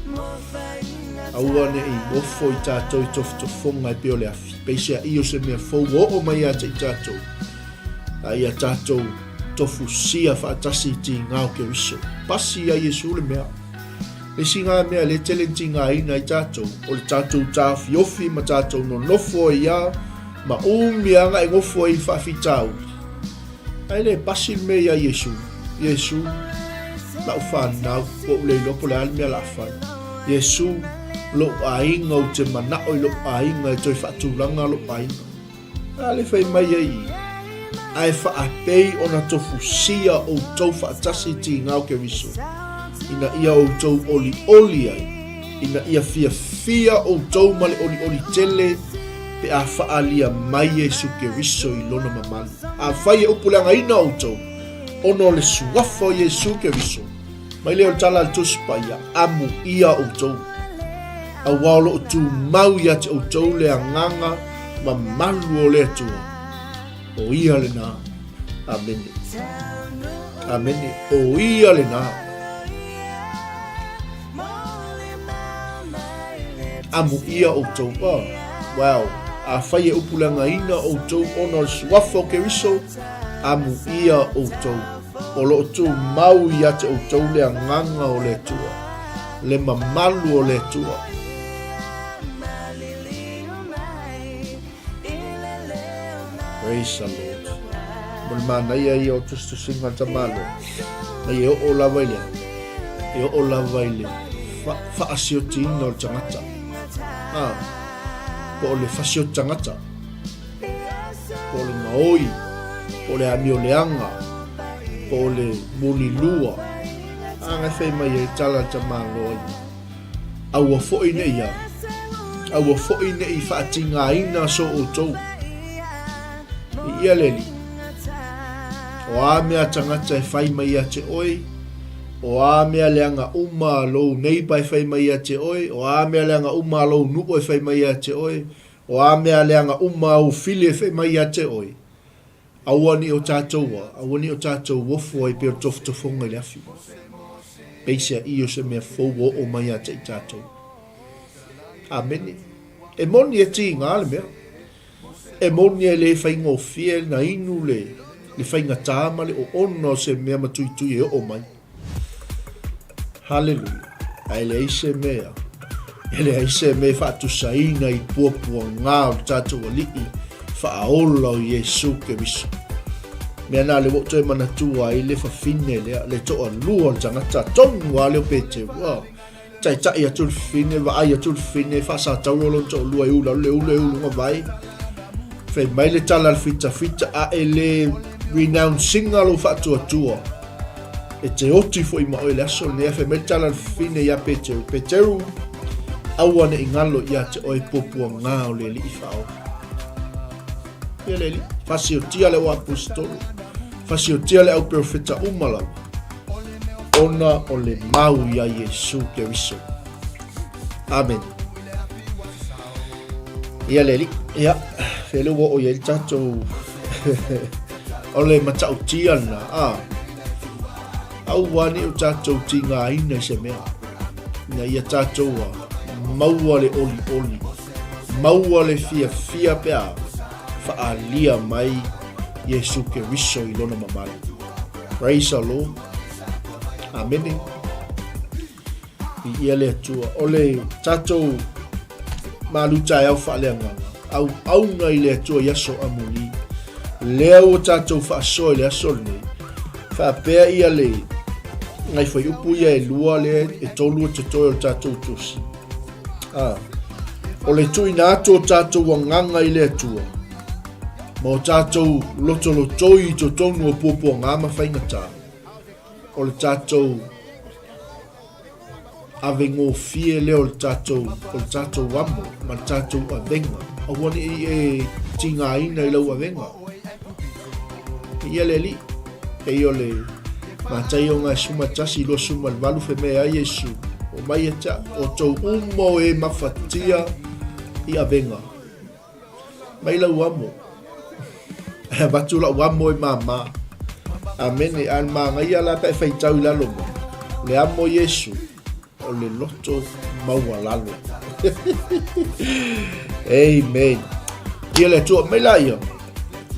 Aua ne i ofo i tātou i tofotofoga e pei o le afi. Peiseaʻi o se mea fou ua oo mai ia te i tātou. A ia tātou tofusia faatasi i tīgā o Keriso. Pasi ia Iesu le mea. Le isi ngā mea le tele ni tīgāina i tātou, o le tātou tāowhiofi ma tātou nonofo ai ia, ma umi aga e gofo ai i le faafitauli. Ae le pasi le mea iā Iesu. Iesu, la'u fanau, ua ou le iloa po o le a le mea o le a fai. Iesu, lo'u aiga, ou te mana'o i lo'u aiga e toe faatulaga lo'u aiga. A le fai mai ai ia, Ae faapei ona tofusia outou faatasi i tīgā o Keriso, ina ia outou olioli ai, ina ia fiafia outou ma le olioli tele pe a faaalia mai Iesu Keriso i lona mamalu. Afai e upuleagaina outou ona o le suafa o Iesu Keriso, mai lea o le tala a le Tusi Paia, amuia outou. Auā o lo o tumau ia te outou le agaga mamalu o le Atua. O ia lenā. Amene. Amene. O ia lenā. Amuia outou. Oh, wow. Afai e upuleagaina outou ona o le suafa o Keriso, Amuia outou, o lo o tumau ia te outou le agaga o le Atua, le mamalu o le Atua. Praise the Lord. Mo le manaia ia o tusitusiga a le tamaloa, mai e oo lava i le a? E oo lava i le faasiotiina o le tagata. A, po o le fasioti tagata, po o le gaoi, po o le amioleaga, po o le mulilua. A, na e fai mai ai tala a le tamaloa ia. Aua foi ne i a, aua foi ne i faatigaina so outou. I ia le alii, o a mea tagata e fai mai ia te oe, o a mea leaga uma a lou neighbour e fai mai ia te oe, o a mea leaga uma a lou nuu e fai mai ia te oe, o a mea leaga uma a ou fili e fai mai ia te oe, Aua ne i o tātou a, aua ne i o tātou ofo ai pei o le tofotofoga i le afi. Peiseaʻi o se mea fou ua oo mai ia te i tātou. Amene. E moni e tīngā le mea. E moni e le faigofie na inu le, le faigata ma le oona o se mea matuitui e oo mai. Haleluia. Ae leai se mea, e leai se mea e faatusaina i puapuagā o le tatou Alii faaola o Iesu Keriso. Mea nā le ua ou toe manatua ai le fafine lea, le toalua o le tagata tonu lava lea o Peteru. Oh. Taitai atu le fafine, vaai atu le fafine, faasatauro lona toalua e u lalo, le ulu e ulu luga vai. Fai mai le tala a le fitafita, a e le renouncing-a lou faatuatua. E te oti foi ma oe le aso lenei, fai mai le tala a le fafine iā Peteru, Peteru, aua ne i galo ia te oe puapuagā o le Alii faaola. Ia le Alii, fasiotia le au aposetolo, fasiotia le au perofeta uma lava, ona o le mau iā Iesu Keriso. Amen. Ia le Alii, ia, fea le ua oo i ai le tatou o le matautia lena, a, aua ne i o tatou tigaina i se mea, ina ia tatou a, maua le olioli, maua le fiafia pe a faaalia mai Iesu Keriso i lona mamalu. Praise the Lord. Amene. Viia le Atua. O le tatou malu taeao faaleagaga, auauna i le Atua i aso amuli. Lea ua tatou faasoa i le aso lenei. Faapea ia le nai fuaiupu ia e lua lea e tolu e totoe o le tatou tusi. Ah, o le tuuina atu o tatou agaga i le Atua, ma o tatou lotolotoi i totonu o puapuaga ma faigata, o le tatou avegofie lea o le tatou, o le tatou amo ma le tatou avega. Aua ne i e tigaina i lau avega. Ia le Alii, pei o le Mataio 11, 28 fai mai ai Iesu, O mai ia te au, o tou uma o e mafatia i avega. Mai lau amo. E avatu lau amo e māmā. Amene. A le māgaia la pe e faitau i lalo mai. Le amo Iesu, o le loto maualalo. Amen. Ia le Atua mai la ia.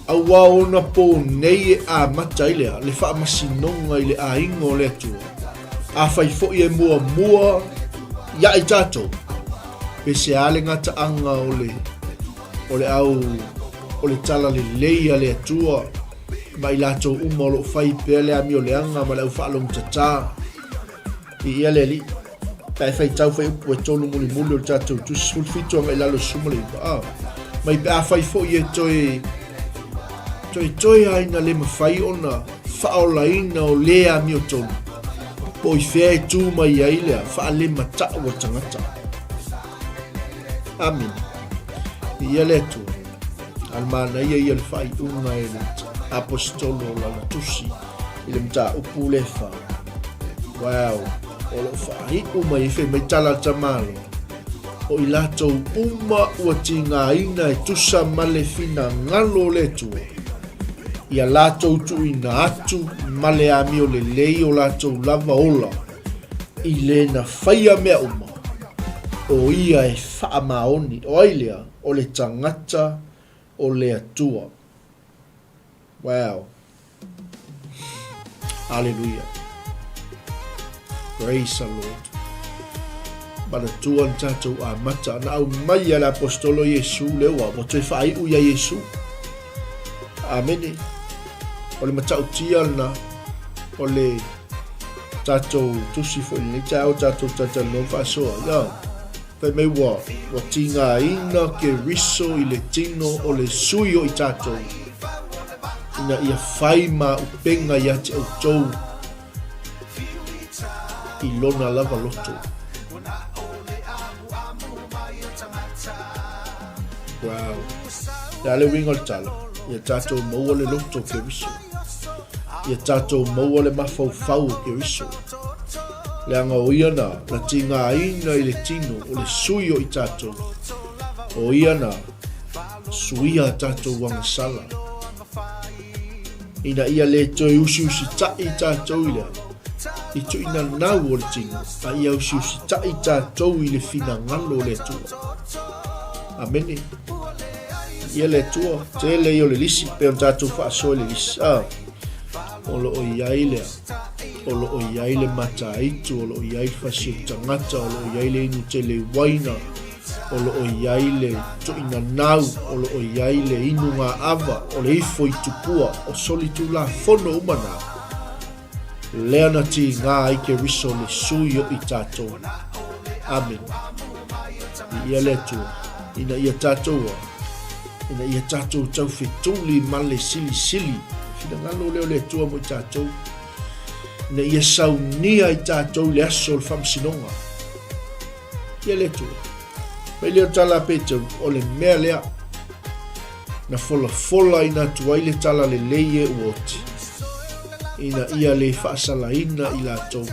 Aua ona pō nei e amata ai lea, le faamasinoga i le aiga o le Atua. Afai foi e muamua ia i tatou, pe se a le gataaga o le, o le au, o le tala lelei a le Atua, ma i latou uma o lo o fai pea le amioleaga ma le au faalogotatā. Viia le Alii. Pe a e faitau fuaiupu e tolu mulimuli o le tatou tusi 17 agai i lalo i le 19, a, mai pe afai foi e toe, toetoe lava ina le mafai ona faaolaina o le amiotonu, po o i fea e tu mai ai lea faalematau a tagata. Amene. Viia le Atua. A le manaia ia le faaiuga e le aposetolo o lana tusi i le mataupu le fa. Wow, o lo o faaiu mai ai fai mai tala a le tamaloa. O i latou uma ua tigaina e tusa ma le finagalo o le Atua, ia latou tuuina atu ma le amio lelei o latou lava ola i le na faia mea uma, o ia e faamaoni. O ai lea? O le tagata o le Atua. Wow. Aleluia. Praise the Lord. Manatua na tatou amata na aumai a le Aposetolo Iesu lea ua ua toe faaiu ia Iesu. Amene. O le matautia lena o le tatou tusi foi lenei taeao tatou talatalanoa ma faasoa. Ia, fai mai ua, ua tigaina Keriso i le tino o le sui o i tatou ina ia fai ma upega ia te outou i lona lava loto. Wow. Le a le uiga o le tala, ia tatou maua le loto o Keriso. Ia tatou maua le mafaufau o Keriso. Leaga o ia na, na tigaina i le tino o le sui o i tatou. O ia na suia a tatou agasala. Ina ia le toe usiusitaʻi tatou i le i tuuinanau o le tino, a ia usiusitaʻi tatou i le finagalo o le Atua. Amene. Ia le Atua, tele ia o le lisi, pe ona tatou faasoa i le lisi. Ah, o lo o i ai lea, o lo o i ai le mataitu, o lo o i ai le fasi o tagata, o lo o i ai le inu tele uaina, o lo o i ai le tuuinanau, o lo o i ai le inuga ava, o le ifo i tupua, o solitulafono uma na, lea na tiga ai Keriso le sui o i tatou. Amene. Viia le Atua, ina ia tatou a, ina ia tatou taufetuli ma le silisili, finagalo lea o le Atua mo i tatou, ina ia saunia i tatou i le aso o le faamasinoga. Ia le Atua. Mai lea o tala a Peteru, o le mea lea na folafola ina atu ai le tala lelei e ua oti, ina ia le faasalaina i latou.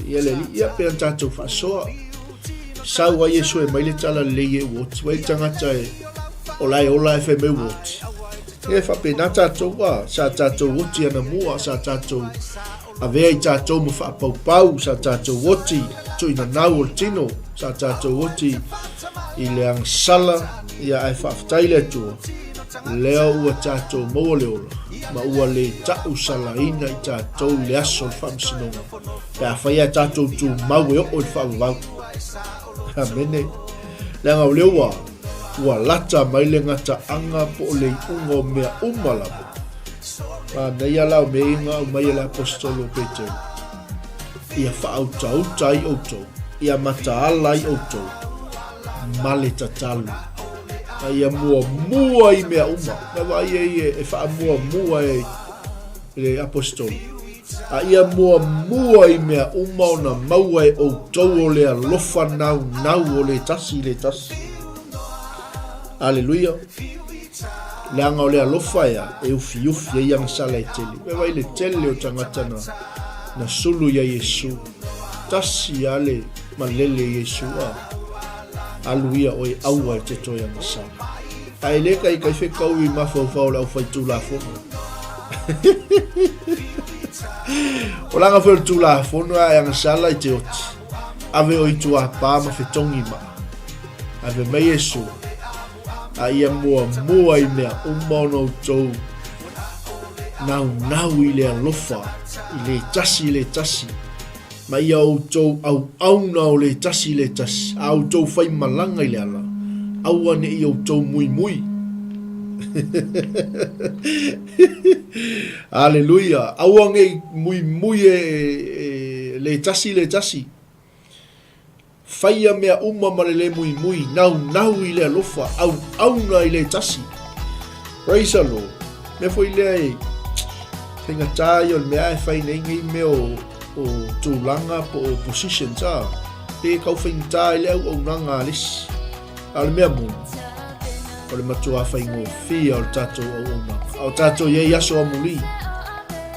Ia le alii, ia pea tatou faasoa. Sau ai Iesu e mai le tala lelei e ua oti. Vai le tagata e o la e ola e fai mai ua oti. E faapena tatou a, sa tatou oti anamua, sa tatou Avea i tatou ma faapaupau, sa tatou oti tuinanau o le tino, sa tatou oti i le agasala, ia ae faafetai le Atua, lea ua tatou maua le ola, ma ua le tau salaina i tatou i le aso o le faamasinoga, pe afai ae tatou tumau e oo i le faavavau. Amene. Leaga o lea ua, ua lata mai le gataaga po o le iuga o mea uma lava. Manaia la o mea ia na aumai e le Aposetolo o Peteru, ia faautauta ai outou, ia mataala ai outou ma le tatalo, a ia muamua i mea uma. Na vaai ai e faamuamua e le Aposetolo, a ia muamua i mea uma ona maua e outou o le alofa naunau o le tasi i le tasi. Aleluia. Leaga o le alofa ea e ufiufi ai agasala e tele. Vaai le tele o tagata na, na sulu ia Iesu. Tasi a le malele Iesu a. Alu ia oe aua e te toe agasala. A e le kai kai whekau i mafaufau o le au whai tūlafono. O langa whai o le tūlafono a e agasala i te oti. Ave o i tuapā ma whetongi ma. Ave mai Iesu. A ia muamua i mea uma ona outou naunau i le alofa i le tasi i le tasi, ma ia outou auauna o le tasi i le tasi, a outou faimalaga i le ala, aua ne i outou muimui. Aleluia! Aua ne i muimui e, e le tasi i le tasi. Faia mea uma ma le le muimui, naunau i le alofa, auauna i le tasi. Praise the Lord. Mea foi lea e faigata ia o le mea e fai nei nei mea o, o tulaga po o positions a. Pe kau faigata i le auaunaga a le isi. A o le mea moni, o le matuā faigofie o le tatou auaunaga. A o tatou i ai aso amuli,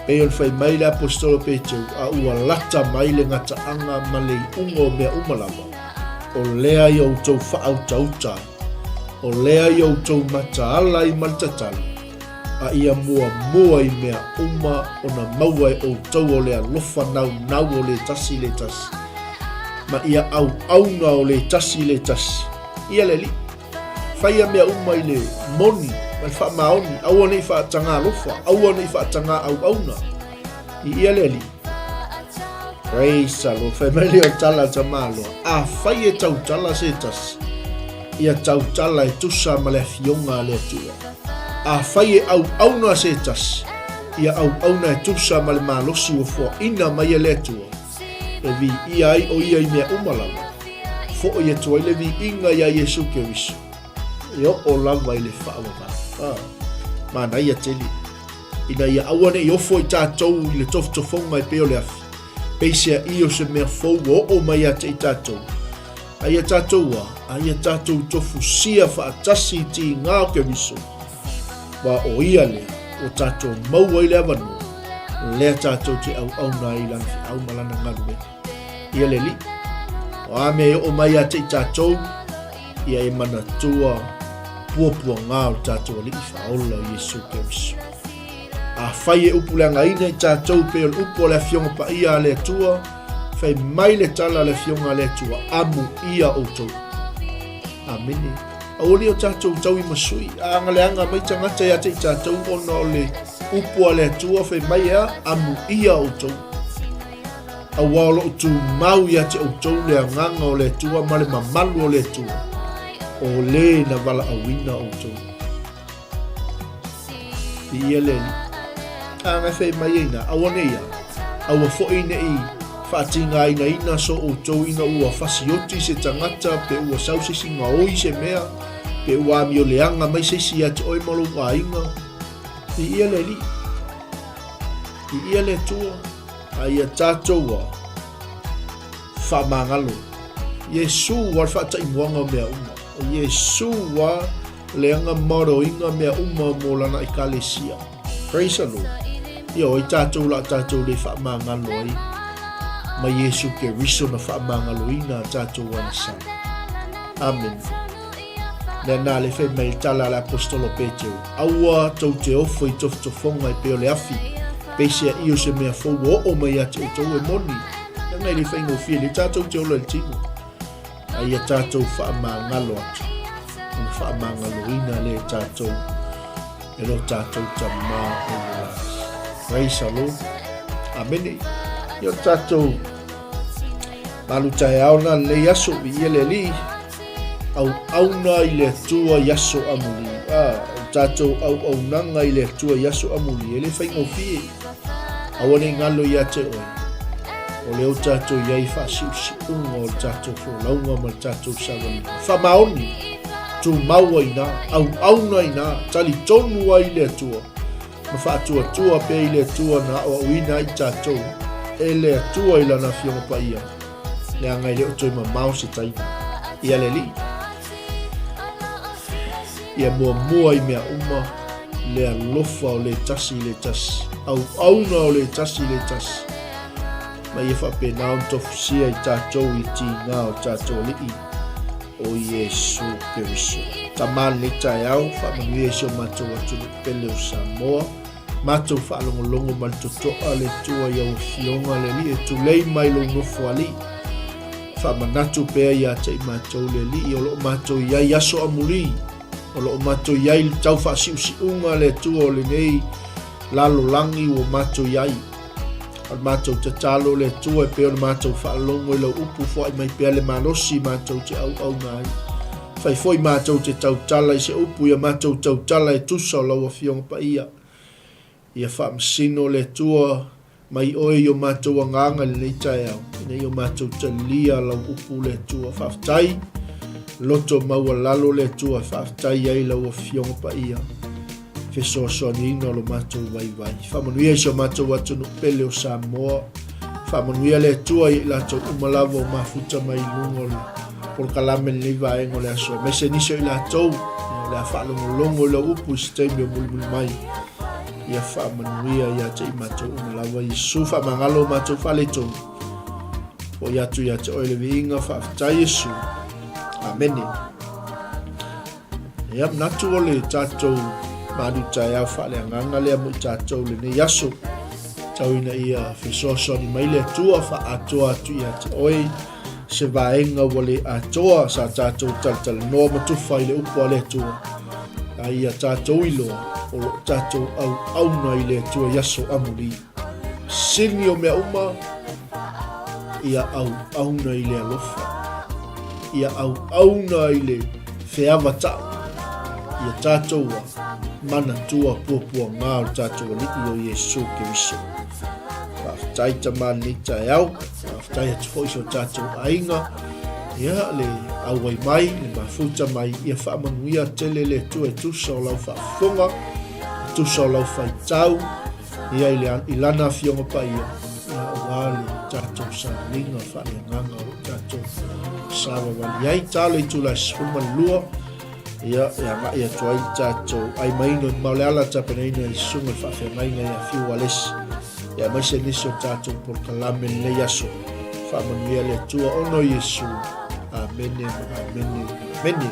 pei ona fai mai le Aposetolo Peteru, a ua lata mai le gataaga ma le iuga o mea uma lava, o lea ia outou faautauta ai, o lea ia outou mataala ai ma le tatalo, a ia muamua i mea uma ona maua e outou o le alofa naunau o le tasi i le tasi, ma ia auauna o le tasi i le tasi. Ia le Alii, faia mea uma i le moni ma le faamaoni, aua ne i faatagā alofa, aua ne i faatagā auauna. Viia le Alii. Praise the Lord. Fai mai lea o tala a Tamaloa. Afai e tautala se tasi, ia tautala e tusa ma le afioga a le Atua. Afai e auauna se tasi, ia auauna e tusa ma le malosi ua foaina mai e le Atua, e viia ai o ia i mea uma lava. Foi atu ai le viiga iā Iesu Keriso, e oo lava i le faavavau. Ah, manaia tele. Ina ia aua ne i ofo i tatou i le tofotofoga e pei o le afi, peiseai o se mea fou ua oo mai ia te i tatou. A ia tatou a, a ia tatou tofusia faatasi i tiga o Keriso, aua o ia lea ua tatou maua ai le avanoa, lea tatou te auauna ai i lana feau ma lana galuega. Ia le Alii, o a mea e oo mai ia te i tatou, ia e manatua puapuaga o le tatou Alii Faaola o Iesu Keriso. Afai e upu leagaina i tatou pei o le upu a le Afioga Paia a le Atua, fai mai le tala a le Afioga a le Atua, amu ia outou. Amene. Aua ne i o tatou tau i masui, a agaleaga mai tagata ia te i tatou ona o le upu a le Atua, fai mai e a, amu ia outou. Aua o lo o tumau ia te outou le agaga o le Atua ma le mamalu o le Atua, o le na valaauina outou. Viia le Alii. A na fai mai ai na, aua ne i a, aua foi ne i faatigainaina so outou ina ua fasioti se tagata, pe ua sau se isi gaoi se mea, pe ua amioleaga mai se isi ia te oe ma lou aiga. Viia le Alii. Viia le Atua. A ia tatou a faamagalo. Iesu a le faataimuaga o mea uma. O Iesu a le aga maroiga mea uma mo lana ekalesia. Praise the Lord. Ia oi tatou la tatou le faamagalo ai ma Iesu Keriso na faamagaloina a tatou ana sala. Amen. Mea nā le fai mai le tala a le Aposetolo Petero, Aua tou te ofo i tofotofoga e pei o le afi, peiseai o se mea fou ua oo mai ia te outou e moni, leaga e le faigofie lea tatou te ola i le tino, a ia tatou faamagalo atu, ona faamagaloina lea e tatou e lo tatou Tama o le lagi. Praise the Lord. Amene. Ia o tatou malu taeao na lenei aso, viia le Alii. Auauna i le Atua i aso amuli. A, o le tatou auaunaga i le Atua i aso amuli, e le faigofie. Aua ne i galo ia te oe, o lea ua tatou i ai i faasiusiuga o le tatou folauga ma le tatou savaliga. Faamaoni, tumau ai ina, auauna ai ina, talitonu ai i le Atua, ma faatuatua pea i le Atua na aoaoina ai tatou e le Atua i Lana Afioga Paia. Leaga e le o toe mamao se taimi. Ia le Alii, ia muamua i mea uma le alofa o le tasi i le tasi, auauna o le tasi i le tasi, ma ia faapena ona tofusia i tatou i tiga o tatou Alii o Iesu Keriso. Tama lenei taeao, faamanuia i si o matou atunuu pele o Samoa. Matou faalogologo ma le totoa le Atua i au afioga le Alii e tulei mai lou nofo alii. Faamanatu pea ia te i matou le Alii o lo o matou i ai aso amuli, o lo o matou i ai le tau faasiusiuga le Atua o lenei lalolagi ua matou i ai. O le matou tatalo le Atua e pei ona matou faalogo i lau upu foai mai pea le malosi matou te auauna ai. Fai foi matou te tautala i se upu ia matou tautala e tusa o lau Afioga Paia. Ia faamasino le Atua mai oe i o matou agaga i lenei taeao, ina ia o matou talia lau upu le Atua. Faafetai, loto maualalo le Atua e faafetai ai lau Afioga Paia fesoasoaniina o lo matou vaivai. Faamanuia i si o matou atunuu pele o Samoa. Faamanuia le Atua i latou uma lava o mafuta mai i luga o le polokalame lenei vaega o le aso. Aemaise nisi o i latou o le a faalogologo i lau upu i se taimi o mulimuli mai. Ia faamanuia ia te i matou uma lava. Iesu faamagalo o matou faaletonu. Foi atu ia te oe le viiga. Faafetai Iesu. Amene. Ia manatu o le tatou malu taeao faaleagaga lea mo i tatou lenei aso. Tau ina ia fesoasoani mai le Atua faaatoa atu ia te oe se vaega ua le atoa sa tatou talatalanoa ma tufa i le upu a le Atua. A ia tatou iloa o lo o tatou auauna i le Atua i aso amuli. sini o mea uma, ia auauna i le alofa, ia auauna i le feavataʻi, ia tatou a manatua puapuagā o le tatou Alii o Iesu Keriso. Faafetai Tama i lenei taeao, faafetai atu foi i si o tatou aiga, ia le auai mai, le mafuta mai, ia faamanuia tele le Atua e tusa o lau faafofoga, e tusa o lau faitau, ia i, le, i lana afioga paia, ia aua le tatou sauniga faaleagaga o lo tatou savavali ai. Talo itula e 12, ia e agai atu ai le tatou ai maino ma o le ala tapenaina e le susuga i le faafeagaiga ia Fiu Alesi, ia aemaise nisi o tatou polokalame lenei aso. Faamanuia le Atua ona o Iesu. Amene ma amene ma amene.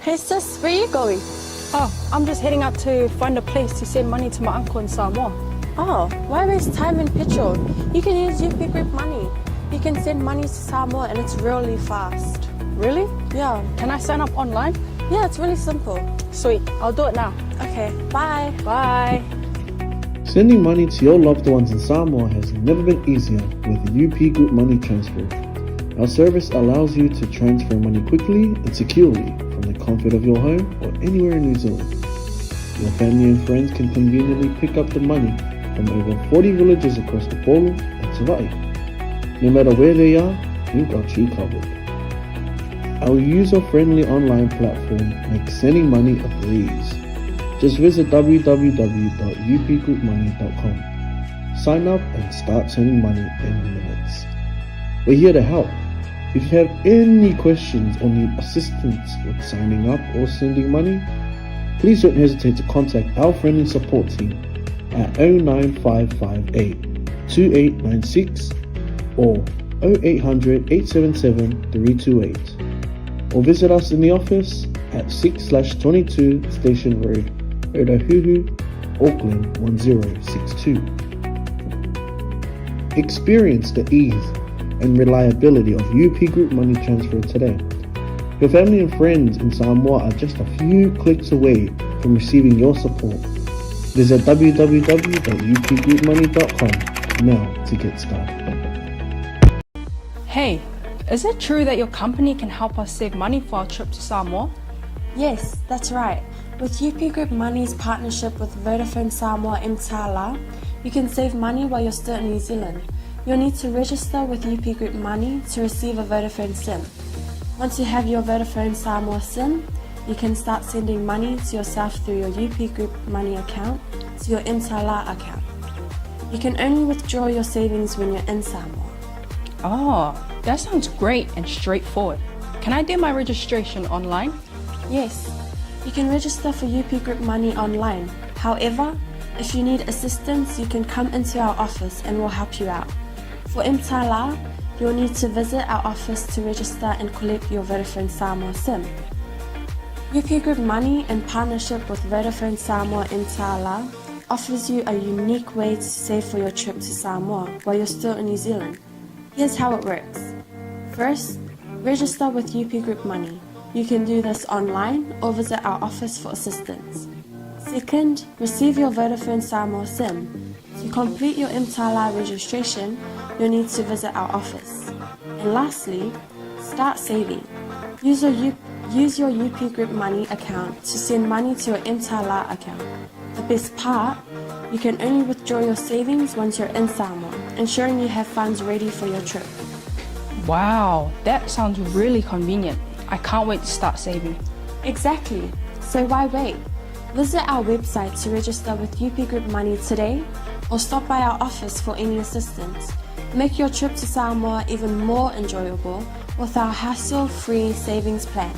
Hey sis, where are you going? Oh, I'm just heading out to find a place to send money to my uncle in Samoa. Oh, why waste time and petrol? You can use UP Group Money. You can send money to Samoa and it's really fast. Really? Yeah. Can I sign up online? Yeah, it's really simple. Sweet, I'll do it now. Okay, bye. Bye. Sending money to your loved ones in Samoa has never been easier with UP Group Money Transfer. Our service allows you to transfer money quickly and securely from the comfort of your home or anywhere in New Zealand. Your family and friends can conveniently pick up the money from over 40 villages across the Polo and Savai'i. No matter where they are, we've got you covered. Our user-friendly online platform makes sending money a breeze. Just visit www.upgroupmoney.com. Sign up and start sending money in minutes. We're here to help. If you have any questions or need assistance with signing up or sending money, please don't hesitate to contact our friendly support team at 09558 2896 or 0800 877 328. Or visit us in the office at 6/22 Station Road, Otahuhu, Auckland 1062. Experience the ease and reliability of UP Group Money Transfer today. Your family and friends in Samoa are just a few clicks away from receiving your support. Visit www.upgroupmoney.com now to get started. Hey, is it true that your company can help us save money for our trip to Samoa? Yes, that's right. With UP Group Money's partnership with Vodafone Samoa Mtala, you can save money while you're still in New Zealand. You'll need to register with UP Group Money to receive a Vodafone SIM. Once you have your Vodafone Samoa SIM, you can start sending money to yourself through your UP Group Money account to your Mtala account. You can only withdraw your savings when you're in Samoa. Oh, that sounds great and straightforward. Can I do my registration online? Yes, you can register for UP Group Money online. However, if you need assistance, you can come into our office and we'll help you out. For Mtala, you'll need to visit our office to register and collect your Vodafone Samoa SIM. UP Group Money, in partnership with Vodafone Samoa Mtala, offers you a unique way to save for your trip to Samoa while you're still in New Zealand. Here's how it works. First, register with UP Group Money. You can do this online or visit our office for assistance. Second, receive your Vodafone Samoa SIM. To complete your Mtala registration, you'll need to visit our office. And lastly, start saving. Use your, U- use your UP Group Money account to send money to your Mtala account. The best part, you can only withdraw your savings once you're in Samoa, ensuring you have funds ready for your trip. Wow, that sounds really convenient. I can't wait to start saving. Exactly. So why wait? Visit our website to register with UP Group Money today or stop by our office for any assistance. Make your trip to Samoa even more enjoyable with our hassle free savings plan.